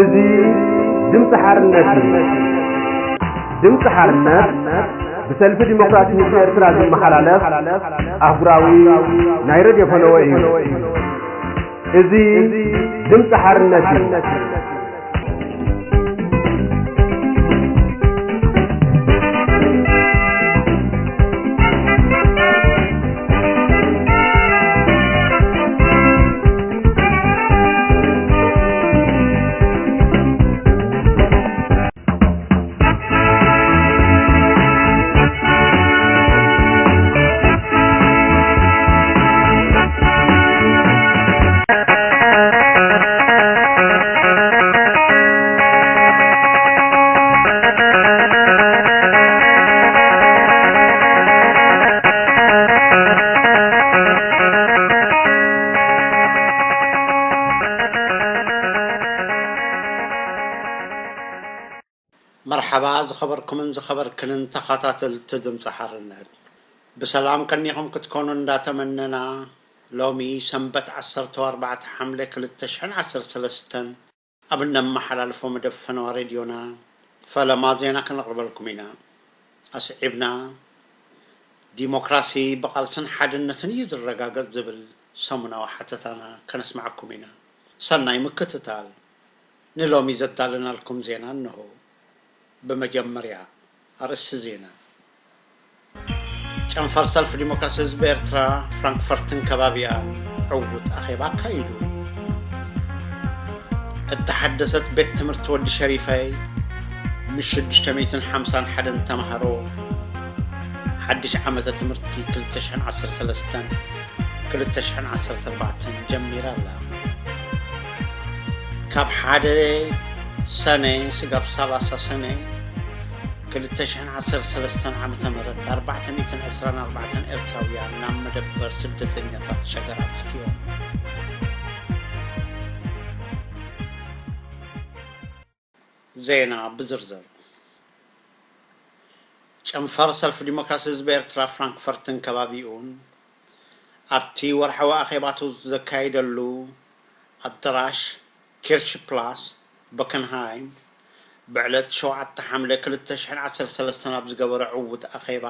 እዚ ድምፂ ሓርነት እዩ። ድምፂ ሓርነት ብሰልፊ ዲሞክራሲ ህዝቢ ኤርትራ ዝመሓላለፍ ኣህጉራዊ ናይ ሬድዮ ፈነወ እዩ። እዚ ድምፂ ሓርነት እዩ። መርሓባ ዝኸበርኩምን ዝኸበርክንን ተኸታተልቲ ድምፂ ሓርነት፣ ብሰላም ቀኒኹም ክትኮኑ እንዳተመነና፣ ሎሚ ሰንበት ዓሰርተ ኣርባዕተ ሓምለ ክልተ ሽሕን ዓሰርተ ሰለስተን ኣብ እነመሓላልፎ መደብ ፈነዋ ሬድዮና ፈለማ ዜና ከነቕርበልኩም ኢና። ኣስዒብና፣ ዲሞክራሲ ብቓልስን ሓድነትን እዩ ዝረጋገጽ ዝብል ሰሙናዊ ሓተታና ከነስምዓኩም ኢና። ሰናይ ምክትታል። ንሎሚ ዘዳለናልኩም ዜና እንሆ። ብመጀመርያ ኣርእስቲ ዜና። ጨንፈር ሰልፊ ዲሞክራሲ ህዝቢ ኤርትራ ፍራንክፈርትን ከባቢኣን ዕዉት ኣኼባ ኣካይዱ። እተሓደሰት ቤት ትምህርቲ ወዲ ሸሪፈይ ምስ ሽዱሽተ ሚእትን ሓምሳን ሓደን ተምሃሮ ሓድሽ ዓመተ ትምህርቲ ክልተ ሽሕን ዓሰርተ ሰለስተን ክልተ ሽሕን ዓሰርተ ኣርባዕተን ጀሚራ ኣላ። ካብ ሓደ ሰነ ስጋብ ሰላሳ ሰነ ክልተ ሽሕን ዓሰርተ ሰለስተን ዓመተ ምህረት ኣርባዕተ ሚእትን ዕስራን ኣርባዕተን ኤርትራውያን ናብ መደበር ስደተኛታት ሸገራብ ኣትዮም። ዜና ብዝርዝር። ጨንፈር ሰልፊ ዲሞክራሲ ህዝቢ ኤርትራ ፍራንክፈርትን ከባቢኡን ኣብቲ ወርሓዊ ኣኼባቱ ዘካየደሉ ኣዳራሽ ኪርሽ ፕላስ በከንሃይም ብዕለት ሸውዓተ ሓምለ ክልተ ሽሕን ዓሰርተ ሰለስተን ኣብ ዝገበሮ ዕዉት ኣኼባ፣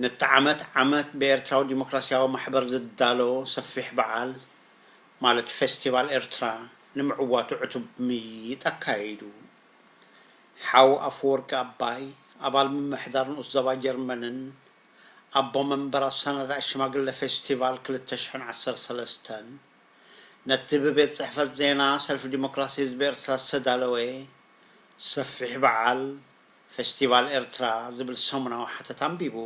ነቲ ዓመት ዓመት ብኤርትራዊ ዲሞክራሲያዊ ማሕበር ዝዳሎ ሰፊሕ በዓል፣ ማለት ፌስቲቫል ኤርትራ፣ ንምዕዋቱ ዕቱብ ምይይጥ ኣካይዱ። ሓው ኣፈወርቂ ኣባይ፣ ኣባል ምምሕዳር ንኡስ ዞባ ጀርመንን ኣቦ መንበር ኣሰናዳኢ ሽማግለ ፌስቲቫል ክልተ ሽሕን ዓሰርተ ሰለስተን፣ ነቲ ብቤት ጽሕፈት ዜና ሰልፊ ዲሞክራሲ ህዝቢ ኤርትራ ዝተዳለወ ሰፊሕ በዓል ፌስቲቫል ኤርትራ ዝብል ሰሙናዊ ሓተታ ኣንቢቡ።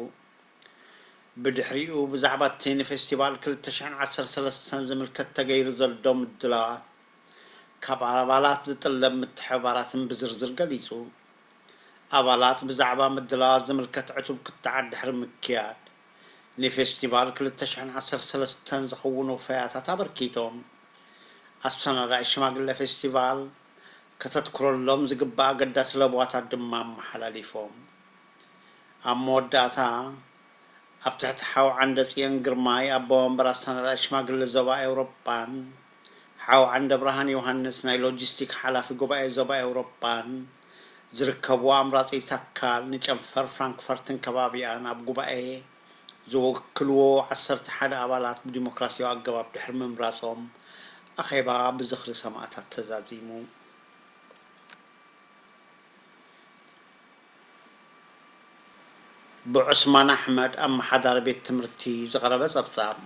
ብድሕሪኡ ብዛዕባ እቲ ንፌስቲቫል ክልተ ሽሕን ዓሰርተ ሰለስተን ዝምልከት ተገይሩ ዘሎ ምድላዋት ካብ ኣባላት ዝጥለብ ምትሕብባራትን ብዝርዝር ገሊጹ። ኣባላት ብዛዕባ ምድላዋት ዝምልከት ዕቱብ ክትዓት ድሕሪ ምክያድ፣ ንፌስቲቫል ክልተ ሽሕን ዓሰርተ ሰለስተን ዝኸውን ወፈያታት ኣበርኪቶም። ኣሰናዳኢ ሽማግለ ፌስቲቫል ከተትኩረሎም ዝግባእ ኣገዳሲ ለበዋታት ድማ ኣመሓላሊፎም። ኣብ መወዳእታ፣ ኣብ ትሕቲ ሓው ዓንደጽዮን ግርማይ፣ ኣቦ መንበር ኣሰናዳኢ ሽማግለ ዞባ ኤውሮጳን፣ ሓው ዓንደብርሃን ዮሃንስ፣ ናይ ሎጂስቲክ ሓላፊ ጉባኤ ዞባ ኤውሮጳን ዝርከብዎ ኣምራጺ ታካል፣ ንጨንፈር ፍራንክፈርትን ከባቢኣን ኣብ ጉባኤ ዝወክልዎ ዓሰርተ ሓደ ኣባላት ብዲሞክራሲያዊ ኣገባብ ድሕሪ ምምራጾም፣ ኣኼባ ብዝኽሪ ሰማእታት ተዛዚሙ። ብዑስማን ኣሕመድ ኣመሓዳሪ ቤት ትምህርቲ ዝቐረበ ጸብጻብ።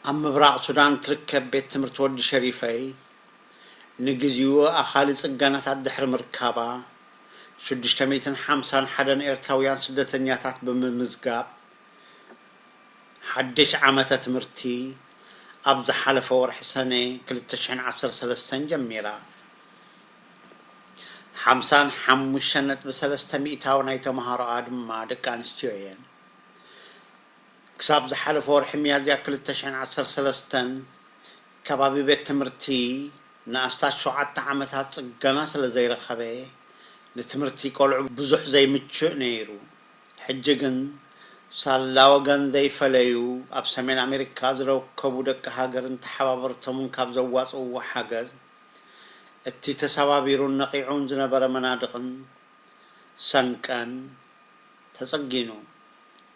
ኣብ ምብራቕ ሱዳን ትርከብ ቤት ትምህርቲ ወዲ ሸሪፈይ ንግዚኡ ኣኻሊ ጽገናታት ድሕሪ ምርካባ፣ ሽዱሽተ ሚእትን ሓምሳን ሓደን ኤርትራውያን ስደተኛታት ብምምዝጋብ፣ ሓድሽ ዓመተ ትምህርቲ ኣብ ዝሓለፈ ወርሒ ሰነ ክልተ ሽሕን ዓሰርተ ሰለስተን ጀሚራ። ሓምሳን ሓሙሽተን ነጥቢ ሰለስተ ሚእታዊ ናይ ተምሃሮኣ ድማ ደቂ ኣንስትዮ እየን። ክሳብ ዝሓለፈ ወርሒ ሚያዝያ ክልተ ሽሕን ዓሰርተ ሰለስተን ከባቢ ቤት ትምህርቲ ንኣስታት ሸውዓተ ዓመታት ጽገና ስለ ዘይረኸበ፣ ንትምህርቲ ቆልዑ ብዙሕ ዘይምችእ ነይሩ። ሕጂ ግን ሳላ ወገን ዘይፈለዩ ኣብ ሰሜን ኣሜሪካ ዝረከቡ ደቂ ሃገርን ተሓባበርቶምን ካብ ዘዋጽእዎ ሓገዝ፣ እቲ ተሰባቢሩን ነቒዑን ዝነበረ መናድቕን ሰንቀን ተጸጊኑ፣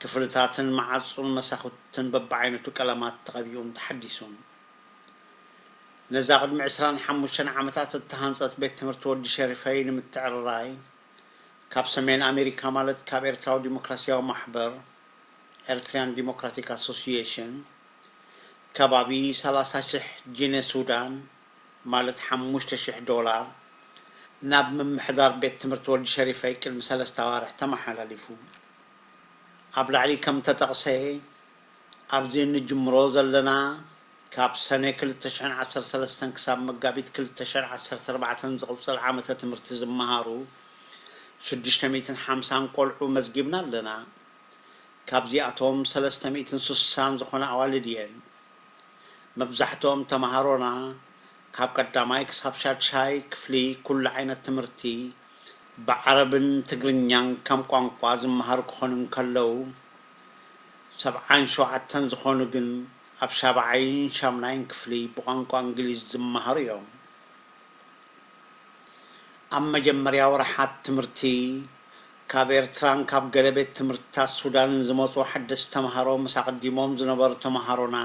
ክፍልታትን መዓጹን መሳኹትን በብዓይነቱ ቀለማት ተቐቢኡን ተሓዲሱን። ነዛ ቅድሚ ዕስራን ሓሙሽተን ዓመታት እተሃንጸት ቤት ትምህርቲ ወዲ ሸሪፈይ ንምትዕርራይ፣ ካብ ሰሜን ኣሜሪካ፣ ማለት ካብ ኤርትራዊ ዲሞክራሲያዊ ማሕበር፣ ኤርትሪያን ዲሞክራቲክ ኣሶሲዬሽን፣ ከባቢ ሰላሳ ሽሕ ጂነ ሱዳን፣ ማለት ሓሙሽተ ሽሕ ዶላር፣ ናብ ምምሕዳር ቤት ትምህርቲ ወዲ ሸሪፈይ ቅድሚ ሰለስተ ኣዋርሕ ተመሓላሊፉ። ኣብ ላዕሊ ከም ተጠቕሰ፣ ኣብዚ እንጅምሮ ዘለና፣ ካብ ሰነ ክልተ ሽሕን ዓሰርተ ሰለስተን ክሳብ መጋቢት ክልተ ሽሕን ዓሰርተ ኣርባዕተን ዝቕጽል ዓመተ ትምህርቲ ዝመሃሩ ሽዱሽተ ሚእትን ሓምሳን ቆልዑ መዝጊብና ኣለና። ካብዚኣቶም ሰለስተ ሚእትን ስሳን ዝኾና ኣዋልድ እየን። መብዛሕትኦም ተመሃሮና ካብ ቀዳማይ ክሳብ ሻድሻይ ክፍሊ ኩሉ ዓይነት ትምህርቲ ብዓረብን ትግርኛን ከም ቋንቋ ዝመሃሩ ክኾኑ እንከለዉ፣ ሰብዓን ሸውዓተን ዝኾኑ ግን ኣብ ሻብዓይን ሻምናይን ክፍሊ ብቋንቋ እንግሊዝ ዝመሃሩ እዮም። ኣብ መጀመርያ ወርሓት ትምህርቲ፣ ካብ ኤርትራን ካብ ገለ ቤት ትምህርትታት ሱዳንን ዝመጹ ሓደስቲ ተመሃሮ፣ ምስ ኣቐዲሞም ዝነበሩ ተመሃሮና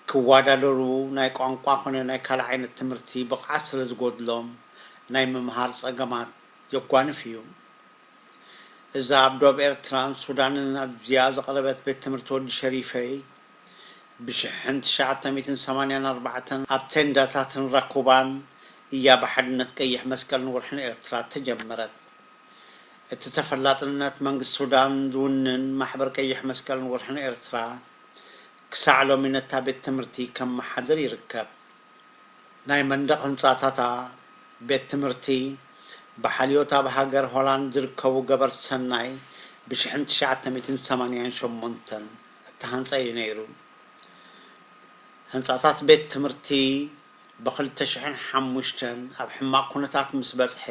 ክወዳደሩ፣ ናይ ቋንቋ ኮነ ናይ ካልእ ዓይነት ትምህርቲ ብቕዓት ስለ ዝጎድሎም፣ ናይ ምምሃር ጸገማት የጓንፍ እዩ። እዛ ኣብ ዶብ ኤርትራን ሱዳንን ኣዝያ ዝቐረበት ቤት ትምህርቲ ወዲ ሸሪፈይ፣ ብሽሕን ትሽዓተ ሚእትን ሰማንያን ኣርባዕተን ኣብ ቴንዳታትን ራኩባን እያ ብሓድነት ቀይሕ መስቀልን ወርሕን ኤርትራ ተጀመረት። እቲ ተፈላጥነት መንግስቲ ሱዳን ዝውንን ማሕበር ቀይሕ መስቀልን ወርሕን ኤርትራ፣ ክሳዕ ሎሚ ነታ ቤት ትምህርቲ ከመሓድር ይርከብ። ናይ መንደቕ ህንጻታታ፣ ቤት ትምህርቲ፣ ብሓልዮት ኣብ ሃገር ሆላንድ ዝርከቡ ገበርቲ ሰናይ ብሽሕን ትሽዓተ ሚእትን ሰማንያን ሸሞንተን እተሃንጸ እዩ ነይሩ። ህንጻታት ቤት ትምህርቲ ብኽልተ ሽሕን ሓሙሽተን ኣብ ሕማቕ ኩነታት ምስ በጽሐ፣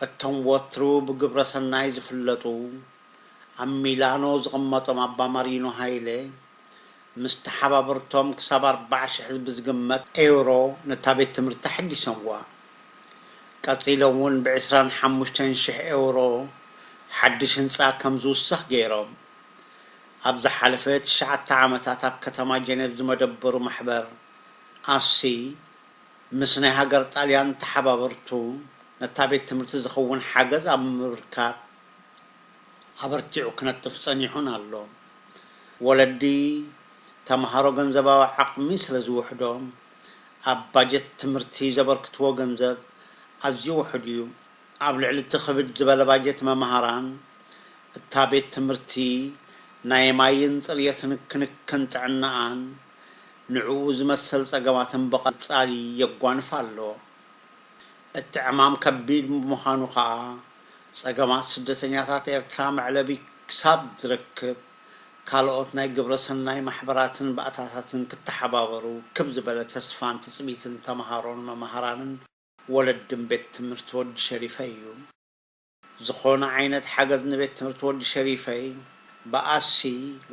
እቶም ወትሩ ብግብረ ሰናይ ዝፍለጡ ኣብ ሚላኖ ዝቕመጦም ኣባ ማሪኖ ሃይለ፣ ምስ ተሓባበርቶም ክሳብ ኣርባዓ ሽሕ ህዝቢ ዝግመት ኤውሮ ነታ ቤት ትምህርቲ ኣሐዲሶምዋ። ቀጺሎም እውን ብዕስራን ሓሙሽተን ሽሕ ኤውሮ ሓድሽ ህንጻ ከም ዝውሰኽ ገይሮም። ኣብ ዝሓለፈ ትሽዓተ ዓመታት ኣብ ከተማ ጀኔቭ ዝመደበሩ ማሕበር ኣሲ፣ ምስ ናይ ሃገር ጣልያን ተሓባበርቱ ነታ ቤት ትምህርቲ ዝኸውን ሓገዝ ኣብ ምብርካት ኣበርቲዑ ክነጥፍ ጸኒሑን ኣሎ። ወለዲ ተምሃሮ ገንዘባዊ ዓቕሚ ስለ ዝውሕዶም፣ ኣብ ባጀት ትምህርቲ ዘበርክትዎ ገንዘብ ኣዝዩ ውሑድ እዩ። ኣብ ልዕሊ እቲ ክብድ ዝበለ ባጀት መምሃራን፣ እታ ቤት ትምህርቲ ናይ ማይን ጽርየትን ክንክን ጥዕናኣን፣ ንዕኡ ዝመሰል ጸገማትን ብቐጻሊ የጓንፍ ኣሎ። እቲ ዕማም ከቢድ ብምዃኑ ከኣ፣ ጸገማት ስደተኛታት ኤርትራ መዕለቢ ክሳብ ዝረክብ፣ ካልኦት ናይ ግብረ ሰናይ ማሕበራትን ባእታታትን ክተሓባበሩ ክብ ዝበለ ተስፋን ትጽቢትን ተመሃሮን መምሃራንን ወለድን ቤት ትምህርቲ ወዲ ሸሪፈይ እዩ። ዝኾነ ዓይነት ሓገዝ ንቤት ትምህርቲ ወዲ ሸሪፈይ ብኣሲ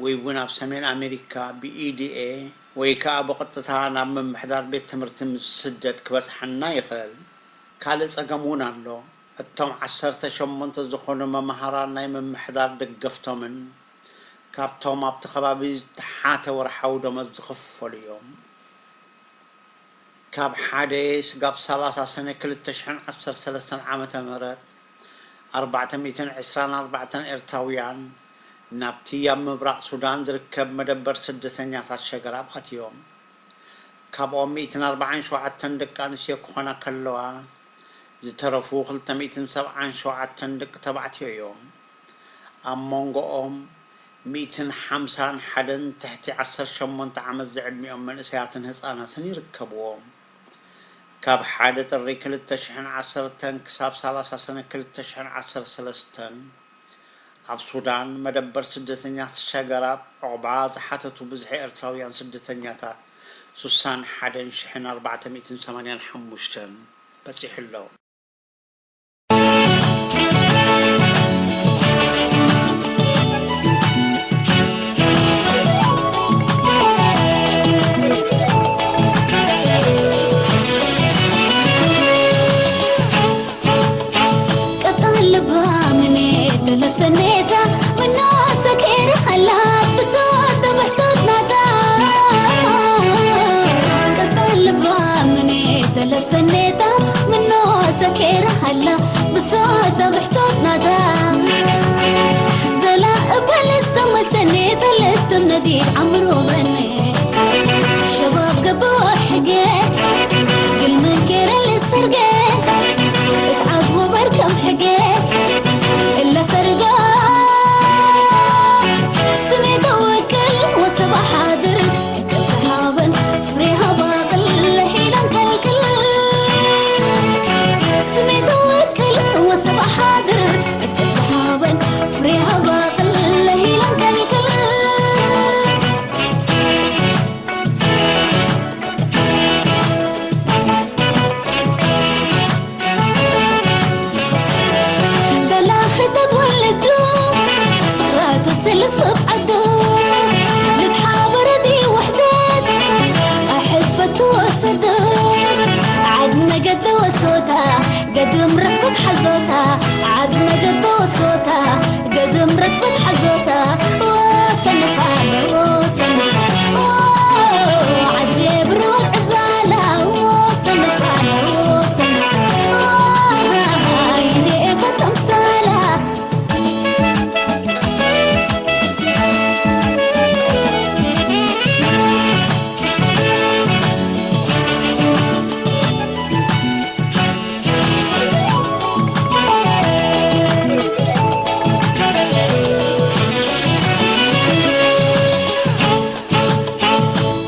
ወይ እውን ኣብ ሰሜን ኣሜሪካ ብኢዲኤ ወይ ከኣ ብቐጥታ ናብ ምምሕዳር ቤት ትምህርቲ ምስ ዝስደድ ክበጽሓና ይኽእል። ካልእ ጸገም እውን ኣሎ። እቶም ዓሰርተ ሸሞንተ ዝኾኑ መምሃራን ናይ ምምሕዳር ደገፍቶምን ካብቶም ኣብቲ ከባቢ ዝተሓተ ወርሓዊ ደሞዝ ዝኽፈሉ እዮም። ካብ ሓደ ስጋብ ሰላሳ ሰነ ክልተ ሽሕን ዓሰርተ ሰለስተን ዓመተ ምህረት ኣርባዕተ ሚእትን ዕስራን ኣርባዕተን ኤርትራውያን ናብቲ ኣብ ምብራቕ ሱዳን ዝርከብ መደበር ስደተኛታት ሸገራብ ኣትዮም። ካብኦም ሚእትን ኣርባዓን ሸውዓተን ደቂ ኣንስትዮ ክኾና ከለዋ፣ ዝተረፉ ክልተ ሚእትን ሰብዓን ሸውዓተን ደቂ ተባዕትዮ እዮም። ኣብ መንጎኦም ሚእትን ሓምሳን ሓደን ትሕቲ ዓሰርተ ሸሞንተ ዓመት ዝዕድሚኦም መንእሰያትን ህጻናትን ይርከብዎም። ካብ ሓደ ጥሪ ክልተ ሽሕን ዓሰርተን ክሳብ ሰላሳ ሰነ ክልተ ሽሕን ዓሰርተ ሰለስተን ኣብ ሱዳን መደበር ስደተኛታት ሸገራብ ዑቕባ ዝሓተቱ ብዝሒ ኤርትራውያን ስደተኛታት ሱሳን ሓደን ሽሕን ኣርባዕተ ሚእትን ሰማንያን ሓሙሽተን በጺሑ ኣሎ። ሰኔታ ምኖ ሰኬራ ሃላ ብሶታ ብሕቶት ናታ ደላ እበል ሰመ ሰኔታ ልእትም ነዲድ ዓምሮ በነ ሸባብ ገብኦ ሕገ ግልምን ኬረ ልሰርገ እትዓት ወበር ከም ሕገ እለ ሰርጋ ስሜ ተወክል ወሰባ ሓድር እጨፍር ሓበን ፍሬሃ ባቕል ለሂለን ከልክል ስሜ ተወክል ወሰባ ሓድር እጨፍር ሓበን ፍሬሃ ባቕል ለሂለን ከልክል ተላኽተት ወለዱ ስራቱ ስልፍፍ ዓዱ ልትሓበረ ዲ ውሕደት ኣሕት ፈትዎ ሰዱ ዓድ ነገድ ተወሶታ ገድም ረክበት ሓዞታ ዓድ ነገድ ተወሶታ ገድም ረክበት ሓዞታ ወሰንፋለ ወሰን ዓጀብ ሩቅ ዕዛላ ወሰንፋለ ወሰን ኣይኔ ከተምሳላ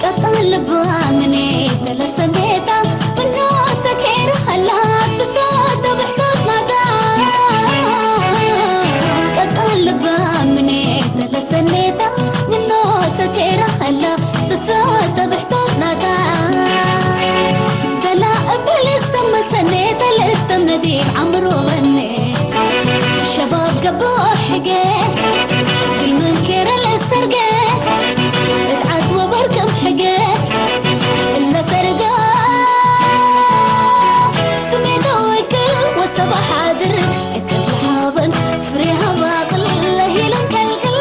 ቀጣን ልባ ምኔ ተለሰኔታ ምኖ ሰኬር ኸላት ብሶት ብሕቶት ናታ ቀጣን ልባ ምኔ ተለሰኔታ ምኖ ሰኬር ኸላ ብሶት ብሕቶት ናታ ተላ እብል ሰመሰኔ ተልእስተም ነዲብ ዓምሮ በኔ ሸባብ ገብኦ ሕገ ግልምን ኬረ ለሰርገ እትዓት ወበር ከም ሕገ እለ ሰርገ ስሜ ተወክል ወሰባ ሓድር እጨፍር ሓበን ፍሬ ሃባቕል ለሂለን ከልክል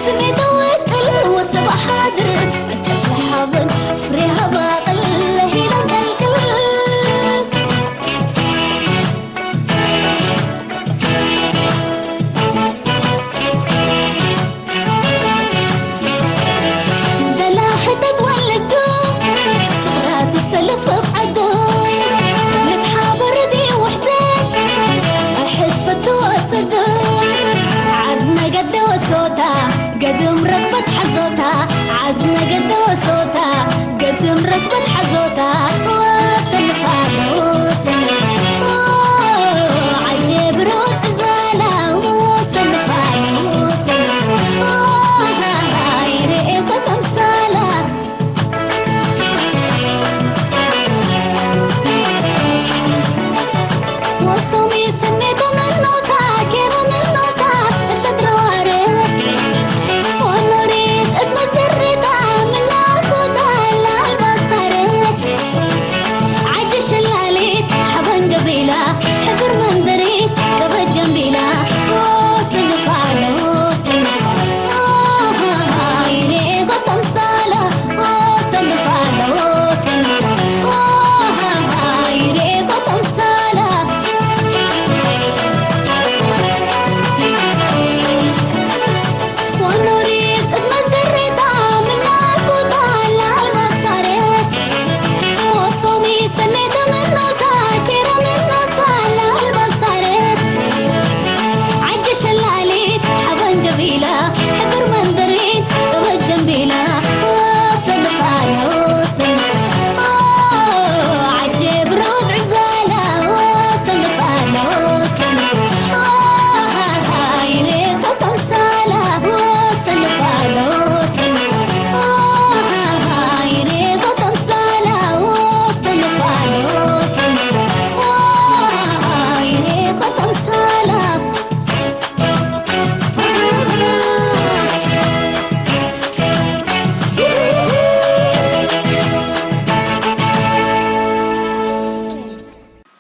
ስሜ ተወክል ወሰባ ሓድር እጨፍር ሓበን ፍሬ ሃባቕል ለሂለን ከልክል ደላ ሕተት ወለዱ ስቕራቱ ሰልፍ ኣብ ዓዱ ልትሓበሩ ዲ ውሕደት ኣሕት ፈትዎ ሰዱ ዓድ ነገደ ወሶታ ገድም ረክበት ሓዞታ ዓድ ነገደ ወሶታ ገድም ረክበት ሓዞታ ወሰንፋ ወሰን ዓጀብ ሮጥ ዛላ ወሰንፋ ወሰን ሃይሬ ከተምሳላ ወሶሚ ስሜት ምኖሳ ኬሮ ምኖሳ እተትረዋረ ወኖሪት እትመሰርታ ምናርኮታ ላልባሳረ ዓጀ ሸላሊት ሓበን ገቢላ ሕዱር መንደሪ ቀበጀን ቢላ ወስንፋለ ወስንፋለ ሃይሬ ጎተምሳላ ወሰንፋለ ወሰንፋለ ሃይሬ ጎተምሳላ ወኖሪት እትመሰርታ ምናርኮታ ላልባሳረ ወሶሚ ሰኔተ ምኖሳ ኬረ ምኖሳ ላልባሳረ ዓጀ ሸላሊት ሓበን ገቢላ ሕዱር መንደሪን ቀበጀን ቢላ ወሰንፋለ ወሰን ዓጀብ ሮጥ ዕዛላ ወሰንፋለ ወሰን ሃይሬ ከተምሳላ ወሰንፋለ ወሰን ሃይሬ ከተምሳላ ወሰንፋለ ወሰን ሃይሬ ከተምሳላ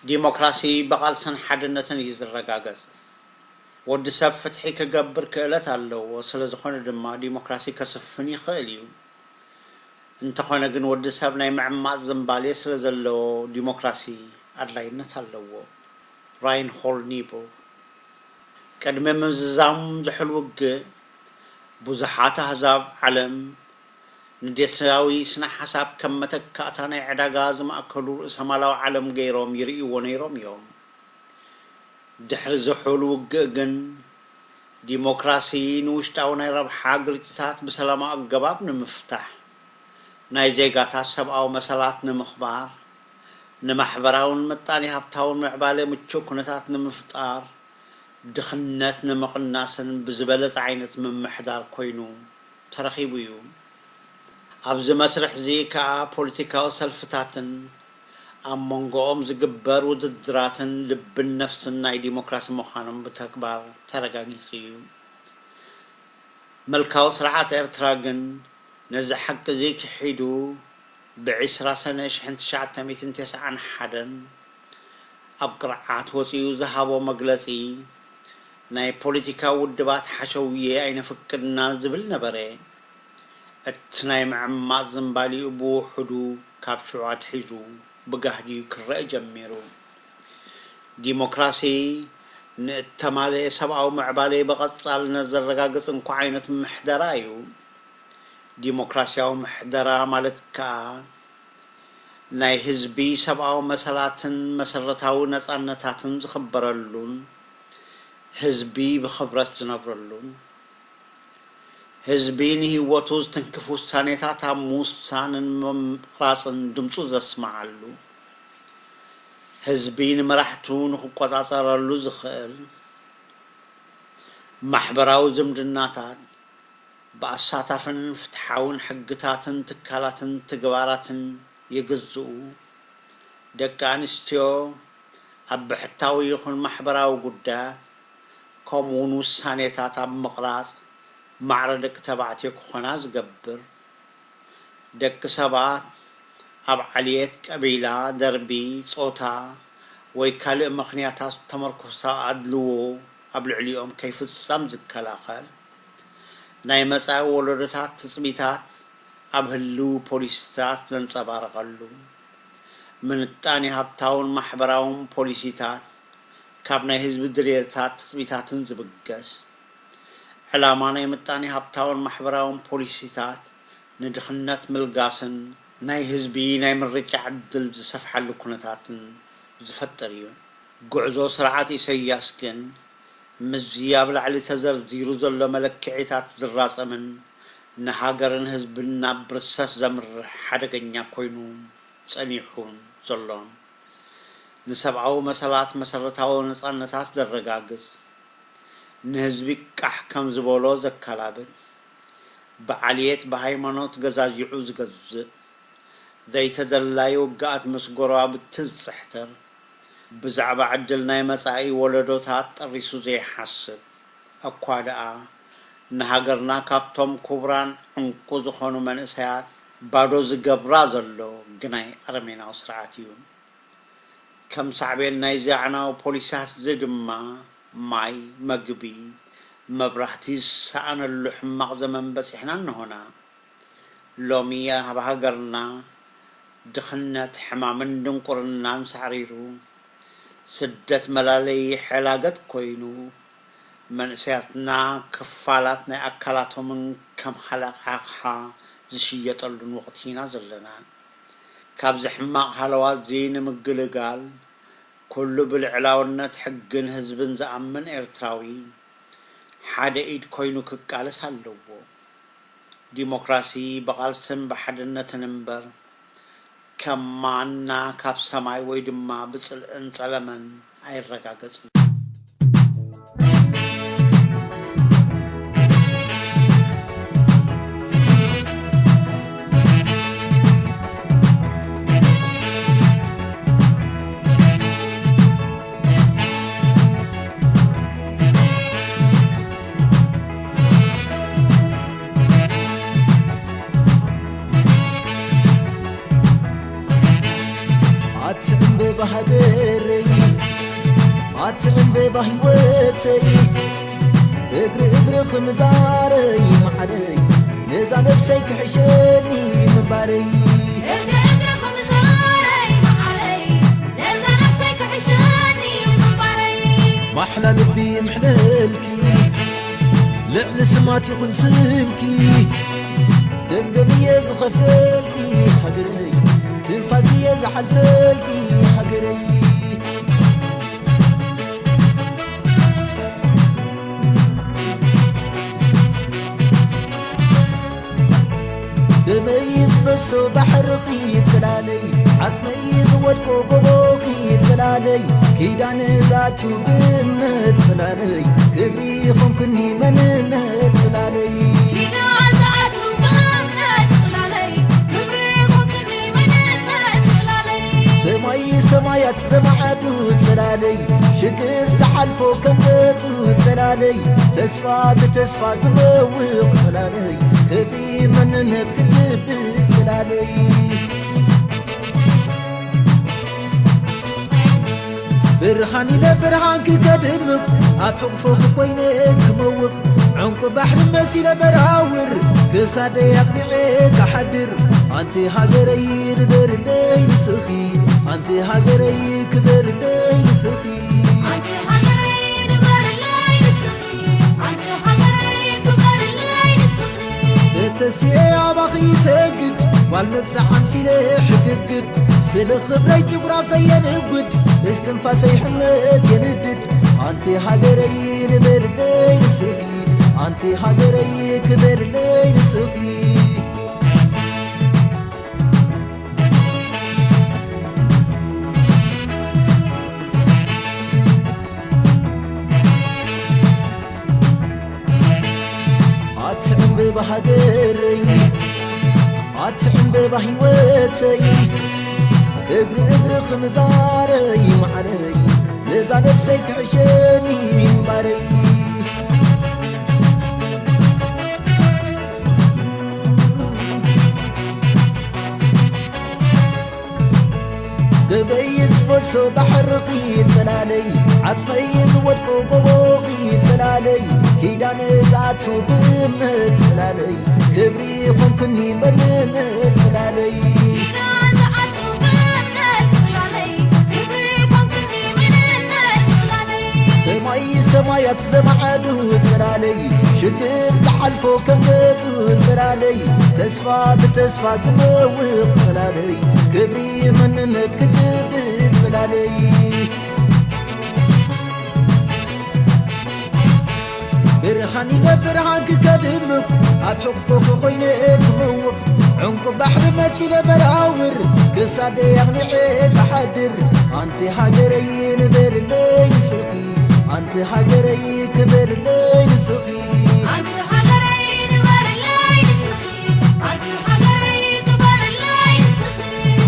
ዲሞክራሲ ብቓልስን ሓድነትን እዩ ዝረጋገጽ። ወዲ ሰብ ፍትሒ ክገብር ክእለት ኣለዎ። ስለ ዝኾነ ድማ ዲሞክራሲ ከስፍን ይኽእል እዩ። እንተኾነ ግን ወዲ ሰብ ናይ ምዕማጽ ዝንባሌ ስለ ዘለዎ ዲሞክራሲ ኣድላይነት ኣለዎ። ራይንሆልድ ኒቡር። ቅድሚ ምዝዛም ዝሑል ውግእ፣ ብዙሓት ኣህዛብ ዓለም ንዴስናዊ ስነ ሓሳብ ከም መተካእታ ናይ ዕዳጋ ዝማእከሉ ርእሰማላዊ ዓለም ገይሮም ይርእይዎ ነይሮም እዮም። ድሕሪ ዝሑል ውግእ ግን፣ ዲሞክራሲ ንውሽጣዊ ናይ ረብሓ ግርጭታት ብሰላማዊ ኣገባብ ንምፍታሕ፣ ናይ ዜጋታት ሰብኣዊ መሰላት ንምኽባር፣ ንማሕበራውን ምጣኔ ሃብታውን ምዕባለ ምቹእ ኩነታት ንምፍጣር፣ ድኽነት ንምቕናስን ብዝበለጸ ዓይነት ምምሕዳር ኮይኑ ተረኺቡ እዩ። ኣብዚ መስርሕ እዚ ከኣ ፖለቲካዊ ሰልፍታትን ኣብ መንጎኦም ዝግበር ውድድራትን ልብን ነፍስን ናይ ዲሞክራሲ ምዃኖም ብተግባር ተረጋጊጹ እዩ። ምልካዊ ስርዓት ኤርትራ ግን ነዚ ሓቂ እዚ ክሒዱ፣ ብ ዕስራ ሰነ ሽሕን ትሽዓተ ሚእትን ተስዓን ሓደን ኣብ ቅርዓት ወጺኡ ዝሃቦ መግለጺ፣ ናይ ፖለቲካ ውድባት ሓሸውየ ኣይነፍቅድና ዝብል ነበረ። እቲ ናይ ምዕማጽ ዝንባሊኡ ብውሑዱ ካብ ሽዑ ኣትሒዙ ብጋህዲ ክረአ ጀሚሩ። ዲሞክራሲ ንእተማልኤ ሰብኣዊ ምዕባለ ብቐጻልነት ዘረጋግጽ እንኮ ዓይነት ምሕደራ እዩ። ዲሞክራስያዊ ምሕደራ ማለት ከኣ፣ ናይ ህዝቢ ሰብኣዊ መሰላትን መሰረታዊ ነጻነታትን ዝኽበረሉን ህዝቢ ብኽብረት ዝነብረሉን፣ ህዝቢ ንህይወቱ ዝትንክፍ ውሳኔታት ኣብ ምውሳንን ምምራጽን ድምጹ ዘስምዓሉ፣ ህዝቢ ንመራሕቱ ንኽቆጻጸረሉ ዝኽእል፣ ማሕበራዊ ዝምድናታት ብኣሳታፍን ፍትሓውን ሕግታትን ትካላትን ትግባራትን ይግዝኡ። ደቂ ኣንስትዮ ኣብ ብሕታዊ ይኹን ማሕበራዊ ጉዳያት፣ ከምኡውን ውሳኔታት ኣብ ምቕራጽ ማዕረ ደቂ ተባዕትዮ ክኾና ዝገብር። ደቂ ሰባት ኣብ ዓልየት፣ ቀቢላ፣ ደርቢ፣ ጾታ ወይ ካልእ ምኽንያታት ዝተመርኮሰ ኣድልዎ ኣብ ልዕሊኦም ከይፍጸም ዝከላኸል፣ ናይ መጻኢ ወለዶታት ትጽቢታት ኣብ ህልው ፖሊሲታት ዘንጸባርቐሉ፣ ምጣኔ ሃብታውን ማሕበራውን ፖሊሲታት ካብ ናይ ህዝቢ ድልየታት ትጽቢታትን ዝብገስ፣ ዕላማ ናይ ምጣኔ ሃብታውን ማሕበራውን ፖሊሲታት ንድኽነት ምልጋስን ናይ ህዝቢ ናይ ምርጫ ዕድል ዝሰፍሓሉ ኩነታትን ዝፈጥር እዩ። ጉዕዞ ስርዓት ኢሰያስ ግን ምስዚ ኣብ ላዕሊ ተዘርዚሩ ዘሎ መለክዒታት ዝራጸምን ንሃገርን ህዝብን ናብ ብርሰት ዘምርሕ ሓደገኛ ኮይኑ ጸኒሑን ዘሎን። ንሰብኣዊ መሰላት መሰረታዊ ነጻነታት ዘረጋግጽ፣ ንህዝቢ ቃሕ ከም ዝበሎ ዘከላብት፣ ብዓልየት ብሃይማኖት ገዛዚዑ ዝገዝእ፣ ዘይተደላይ ውግኣት ምስ ጎረባብቲ ዝጽሕትር፣ ብዛዕባ ዕድል ናይ መጻኢ ወለዶታት ጠሪሱ ዘይሓስብ፣ እኳ ደኣ ንሃገርና ካብቶም ክቡራን ዕንቁ ዝኾኑ መንእሰያት ባዶ ዝገብራ ዘሎ ግናይ ኣረሜናዊ ስርዓት እዩ። ከም ሳዕቤን ናይዚ ኣዕናዊ ፖሊሲታት እዚ ድማ ማይ፣ መግቢ፣ መብራህቲ ዝሰኣነሉ ሕማቕ ዘመን በጺሕና እንሆና። ሎሚ ኣብ ሃገርና ድኽነት፣ ሕማምን ድንቁርናን ሳዕሪሩ፣ ስደት መላለዪ ሕላገት ኮይኑ፣ መንእሰያትና ክፋላት ናይ ኣካላቶምን ከም ሃለቃ ኣቕሓ ዝሽየጠሉን ወቕቲ ኢና ዘለና። ካብዚ ሕማቕ ሃለዋት እዚ ንምግልጋል፣ ኩሉ ብልዕላውነት ሕግን ህዝብን ዝኣምን ኤርትራዊ ሓደ ኢድ ኮይኑ ክቃለስ ኣለዎ። ዲሞክራሲ ብቓልስን ብሓድነትን እምበር፣ ከም ማና ካብ ሰማይ ወይ ድማ ብጽልእን ጸለመን ኣይረጋገጽን። ኣቲ ዕምበባ ሃገረይ፣ ኣቲ ዕምበባ ህይወተይ፣ እግሪ እግርኺ ምዛረይ ማዓረይ፣ ነዛ ነብሰይ ክሕሸኒ ባረይ እግሪ እግርኹም ዞረይ መዓረይ፣ ነዛ ነፍሰይ ክሕሸኒ ምንባረይ። ማሕላ ልቢ ምሕለልኪ፣ ልዕሊ ስማት ይኹን ስምኪ። ደምደም እየ ዝኸፍለልኪ ሃገረይ፣ ትንፋስ እየ ዝሓልፈልኪ ሃገረይ። ደመይ ዝፈሶ ባሕርኺ ጽላለይ፣ ዓጽመይ ዝወድቆ ጎቦኺ ጽላለይ፣ ኪዳን ዝኣቱ ብእምነት ጽላለይ፣ ክብሪ ኾንክኒ መንነት ጽላለይ። ኪዳን ዝኣቱ ብእምነት ጽላለይ፣ ክብሪ ኾንክኒ መንነት ጽላለይ። ሰማይ ሰማያት ዘማዕዱ ጽላለይ፣ ሽግር ዝሓልፎ ከም ገጹ ጽላለይ፣ ተስፋ ብተስፋ ዝመውቕ ጽላለይ፣ ክብሪ መንነት ክትብት ጽላለይ። ብርሃን ኢለ ብርሃንኪ ከድምቕ፣ ኣብ ሕቑፎኺ ኮይነ ክመውቕ፣ ዕንቁ ባሕሪ መሲለ በራውር፣ ክሳደይ ኣቕኒዐ ክሓድር። ኣንቲ ሃገረይ ንበርለይ ንስኺ፣ ኣንቲ ሃገረይ ክበርለይ ንስኺ። ኣንቲ ሃገረይ ንበርለይ ንስኺ፣ ኣንቲ ሃገረይ ክበርለይ ንስኺ። ተተሲኤ ኣባኺ ይሰግድ፣ ጓል መብጽዓ ኣምሲለ ሕግብግብ፣ ስለ ክብረይ ጭጉራፈይ የንጉድ፣ እስትንፋሰይ ሕመት የንድድ። ኣንቲ ሃገረይ ንበርለይ ንስኺ፣ ኣንቲ ሃገረይ ክበርለይ ንስኺ። ኣቲ ዕምበባ ሃገረይ፣ ኣቲ ዕምበባ ህይወተይ፣ እግሪ እግርኺ ምዛረይ መዓረይ፣ ነዛ ነፍሰይ ክሕሸኒ እምባረይ። ደመይ ዝፈሶ ባሕርኺ ጽላለይ፣ ዓጽመይ ዝወድቆ ጎቦኺ ጽላለይ፣ ኪዳን ዝኣቱ ብእምነት ጽላለይ፣ ክብሪ ኾንክኒ መንነት ጽላለይ። ኪዳን ዝኣቱ ብእምነት ጽላለይ፣ ክብሪ ኾንክኒ መንነት ጽላለይ። ሰማይ ሰማያት ዘማዕዱ ጽላለይ፣ ሽግር ዝሓልፎ ከም ገጹ ጽላለይ፣ ተስፋ ብተስፋ ዝመውቕ ጽላለይ፣ ክብሪ መንነት ክጭብጥ ጽላለይ። ብርሃን ኢለ ብርሃንኪ ከድምቕ፣ ኣብ ሕቑፎኺ ኮይነ ክመውቕ፣ ዕንቁ ባሕሪ መሲለ በራውር፣ ክሳደይ ኣቕኒዐ ክሓድር። ኣንቲ ሃገረይ ንበርለይ ንስኺ፣ ኣንቲ ሃገረይ ክበርለይ ንስኺ። ኣንቲ ሃገረይ ንበርለይ ንስኺ፣ ኣንቲ ሃገረይ ክበርለይ ንስኺ።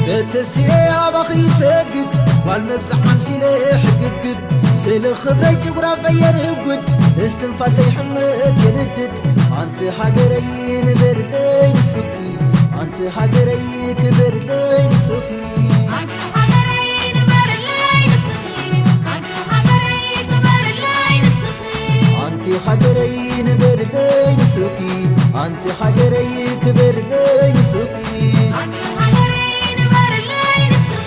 ተተሲኤ ኣባኺ ይሰግድ፣ ጓል መብጽዓ ኣምሲለ ሕግብግብ፣ ስለ ክብረይ ጭጉራፈይ የንጉድ፣ እስትንፋሰይ ሕመት የንድድ። ኣንቲ ሃገረይ ንበርለይ ንስኺ፣ ኣንቲ ሃገረይ ክበርለይ ንስኺ። ኣንቲ ሃገረይ ንበርለይ ንስኺ፣ ኣንቲ ሃገረይ ክበርለይ ንስኺ። ኣንቲ ሃገረይ ንበርለይ ንስኺ፣ ኣንቲ ሃገረይ ክበርለይ ንስኺ። ኣንቲ ሃገረይ ንበርለይ ንስኺ፣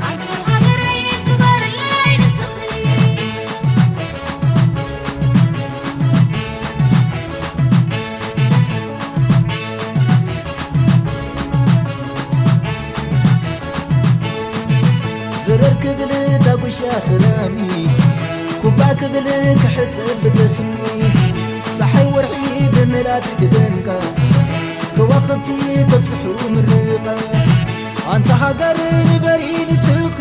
ኣንቲ ሃገረይ ክበርለይ ንስኺ። ዝረር ክብል ዳጉሻ ክራሚ፣ ኩባ ክብል ክሕጽብ ብጠስሚ፣ ጸሓይ ወርሒ ብምላት ክደምቃ፣ ከዋኽብቲ ከብጽሑ ምርቓ። ኣንታ ሃገር ንበሪ ንስኺ፣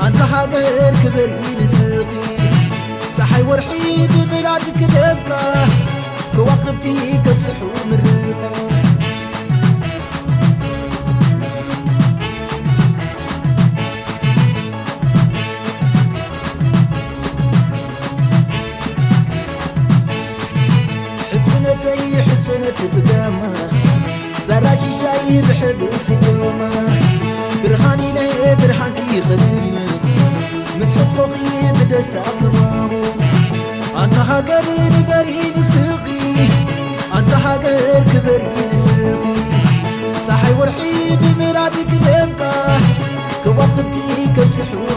ኣንታ ሃገር ክበሪ ንስኺ፣ ጸሓይ ወርሒ ብምላት ክደምቃ፣ ከዋኽብቲ ከብጽሑ ምርቓ። ሕጽነተይ ሕጽነት ብጋማ፣ ዛራ ሽሻይ ብሕብስቲ ጆማ፣ ብርሃን ኢለ ብርሃንኪ ክድምቕ፣ ምስ ሕቆኺ ብደስታ ክማሙ። ኣንታ ሃገር ንበሪ ንስኺ፣ ኣንታ ሃገር ክበሪ ንስኺ፣ ጸሓይ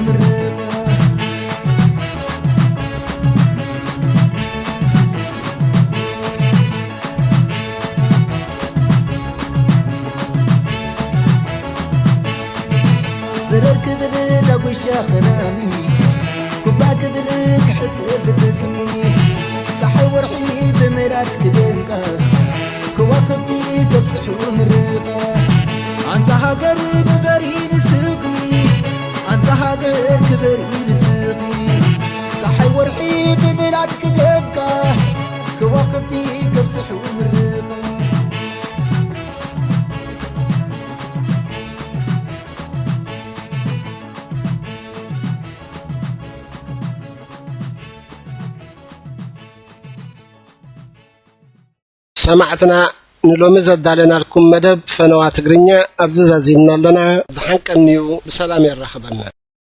ምርቓ። ስረር ክብል ዳጉሻ ኽራሚ፣ ኩባ ክብል ክሕጽብ ብጥስሚ፣ ጸሓይ ወርሒ ብምራት ክደምቃ፣ ከዋኽብቲ ከብጽሑ ምርቓ። ኣንታ ሃገር ንበሪ ንስኺ፣ ኣንታ ሃገር ክበሪ ንስኺ፣ ጸሓይ ወርሒ ብምራት ክደምቃ፣ ከዋኽብቲ ከብጽሑ ምርቓ። ሰማዕትና፣ ንሎሚ ዘዳለናልኩም መደብ ፈነዋ ትግርኛ ኣብዚ ዛዚምና ኣለና። ዝሓንቀንዩ ብሰላም የራኽበና።